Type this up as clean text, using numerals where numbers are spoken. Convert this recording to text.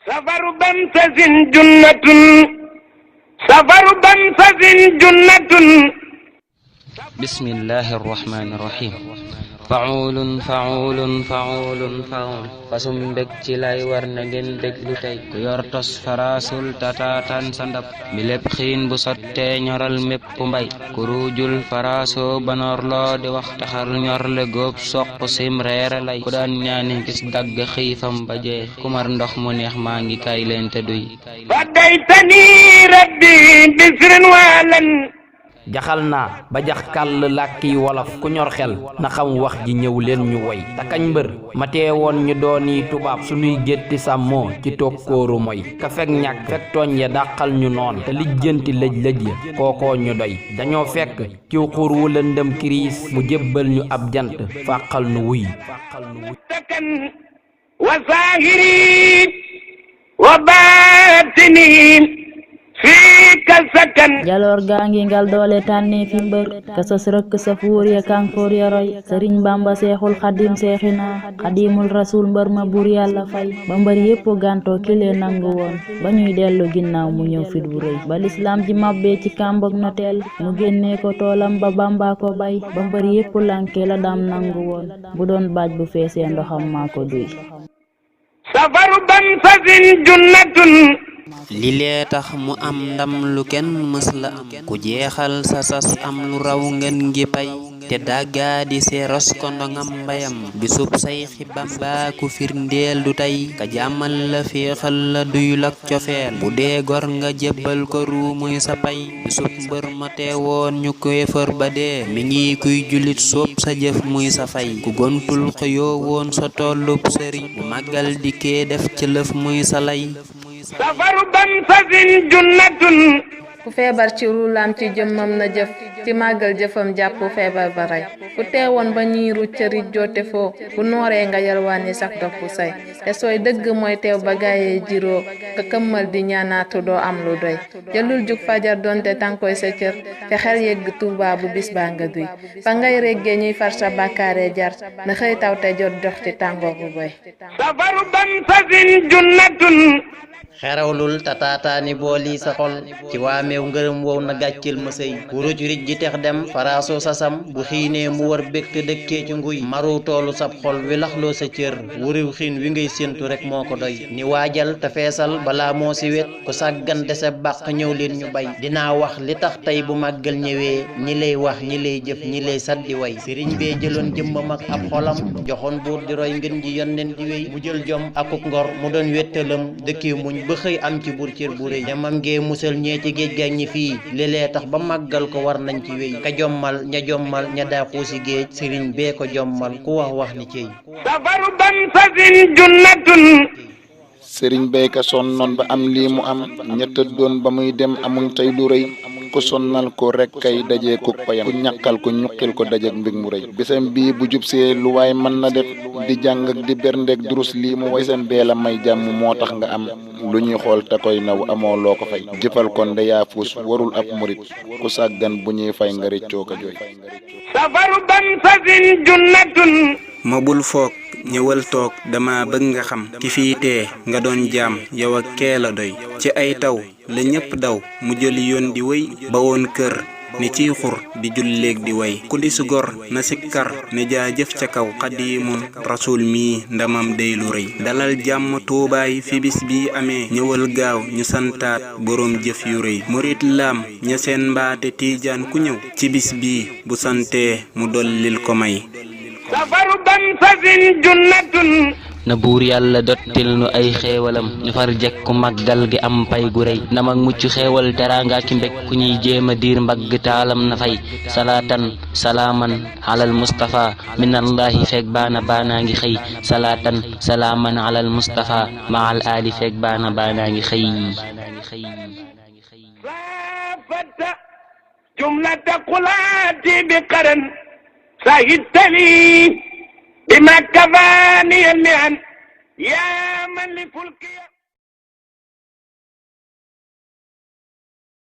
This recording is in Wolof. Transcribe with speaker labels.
Speaker 1: safaru bamsasin junnatun safaru bamsasin junnatun
Speaker 2: bismillahi rahmani rahim faulun faulun faulun faul fasum mbég ci lay war na ngeen déglu tey ku yor tos farasul tatatan sa ndab bi lépp xiin bu sottee ñoral mépp mbay ku ruujul faraso banoor loo di wax taxar ñor le góob soq sim reere lay ku daan ñaani gis dagg xiifam ba jee ku mar ndox mu neex maa ngi kay leen te duy
Speaker 1: fadaytani rabbi bisrin walan
Speaker 3: jaxal naa ba jax kàll làkki wolof ku ñor xel na xam wax ji ñëw leen ñu woy takañ mbër ma teewoon ñu dooni tubaab suñuy gétti sàmmoo ci tokkooru moy ka fekk ñàkk fekk tooñ ya dàqal ñu noon te lijjanti lëj-lëj ya kookoo ñu doy dañoo fekk ciw xur wu lëndëm kiriis mu jébbal ñu ab jant fàqal nu wuy
Speaker 1: takan wa zahiri wa batini
Speaker 4: jaloor gaa ngi ngal doole tànnee fi mbër ka sos rëkk sa fuur ya kankoor ya roy sëriñ bamba seexul xadim seexina xadimul rasul mbër ma buur yàlla fay ba mbër yépp gàntoo kilee nangu woon ba ñuy dellu ginnaaw mu ñëw fit bu rëy ba lislaam ji mabbee ci kàmbak noteel mu génnee ko toolam ba bamba ko bay ba mbër yépp lànke la daam nangu woon bu doon baaj bu feesee ndoxam maa ko duy
Speaker 1: safaru bamsasin junnatun
Speaker 5: li lee tax mu am ndam lu kenn mës la am ku jeexal sa sas am lu raw ngeen ngi pay te daggaa di seeros ko ndongam mbayam bisub say xibam baa ku firndeel du tey ka jàmmal la féexal la duyul ak cofeel bu dee gor nga jébbal ko ruu muy sa pay bisub mbër ma teewoon ñu koy fër ba dee mi ngi kuy julit soob sa jëf muy sa fay ku gontul xëyoo woon sa tollub sëriñ bu màggal dikkee def ci lëf muy sa lay
Speaker 1: safaru bamsasin junnatun
Speaker 6: ku feebar ci ruulaam ci jëmmam na jëf ci màggal jëfam jàpp feebar ba rey ku teewoon ba ñiiru cërit joote foo bu nooree nga yalwaani sax dopp say te sooy dëgg mooy teew ba gaayee jiroo ka këmmal di ñaanaatu doo am lu doy jëlul jug fajar donte tànkoy sa cër te xel yegg Tuubaa bu bis baa nga duy fa ngay réggee ñuy far sa bàkkaaree jar na xëy taw te jot dox ci tàngoor bu boy
Speaker 1: safaru bamsasin junnatun
Speaker 7: xerawlul tataataani booli sa xol ci waa meew ngërëm wow na gàccil ma sëy wuruj rij ji tex dem faraaso sasam bu xiinee mu war bég te dëkkee ci nguy maru toolu sab xol wi laxloo sa cër wuriw xiin wi ngay séentu rek moo ko doy ni waajal te feesal balaa moo si wet ku sàggan dese bàq ñëw leen ñu bay dinaa wax li tax tey bu màggal ñëwee ñi lay wax ñi lay jëf ñi lay saddi way sëriñ bee jëloon jëmmam ak ab xolam joxoon buur di roy ngën ji yonnen di wéy mu jël jom akuk ngor mu doon wéttalam dëkkee muñ ba xëy am ci bur cër bu rëy ñamam ngee musal ñee ci géej gañ ñi fii léeg-léeg tax ba màggal ko war nañ ci wéy ka jommal ña daa xuusi géej sëriñ bee ko jommal ku wax ni ciy
Speaker 1: safaru bamsasin junnatun
Speaker 8: sëriñ bee ka sonnoon ba am lii mu am ña tëddoon ba muy dem amuñ tey lu rëy ku sonnal ko rek kay dajee ku payam ku ñàkkal ko ñuqil ko dajek mbig mu rëy bisam bii bu jub see lu waay mën na def di jàng ak di berndeek durus lii mu way bisam bee la may jàmm moo tax nga am lu ñuy xool te koy naw amoo loo ko fay jëfal kon de yaa fuus warul ab murit ku sàggan bu ñuy fay nga rëccoo ko jooy
Speaker 1: safaru bamsasin junnatun
Speaker 5: ma bul foog ñëwal toog dama bëgg nga xam ki fii tee nga doon jaam yow ak kee la doy ci ay taw la ñépp daw mu jëli yoon di wéy ba woon kër ni ciy xur di julleeg di way ku di su gor na sikkar ne jaajëf ca kaw xadimun rasul mii ndamam day lu rëy dalal jàmm tuubaay fi bis bi amee ñëwal gaaw ñu santaat boroom jëf yu rëy murit laam ña seen mbaate tiijaan ku ñëw ci bis bii bu santee mu dollil ko may
Speaker 1: safaru bamsasin junnatun
Speaker 2: na buur yàlla dottil nu ay xéewalam ñu far jekku màggal gi am pay gu rëy ndam ak mucc xéewal teraanga ki mbég ku ñuy jéema diir mbagg taalam na fay salaatan salaaman alal mustafa minallahi feeg baana ngi xëy salaatan salaaman alal mustafa maal aali feeg baana ngi xëy
Speaker 1: saafata jumlata qulaati bi qaran sahitali بما كفاني المهن يا من لفلكي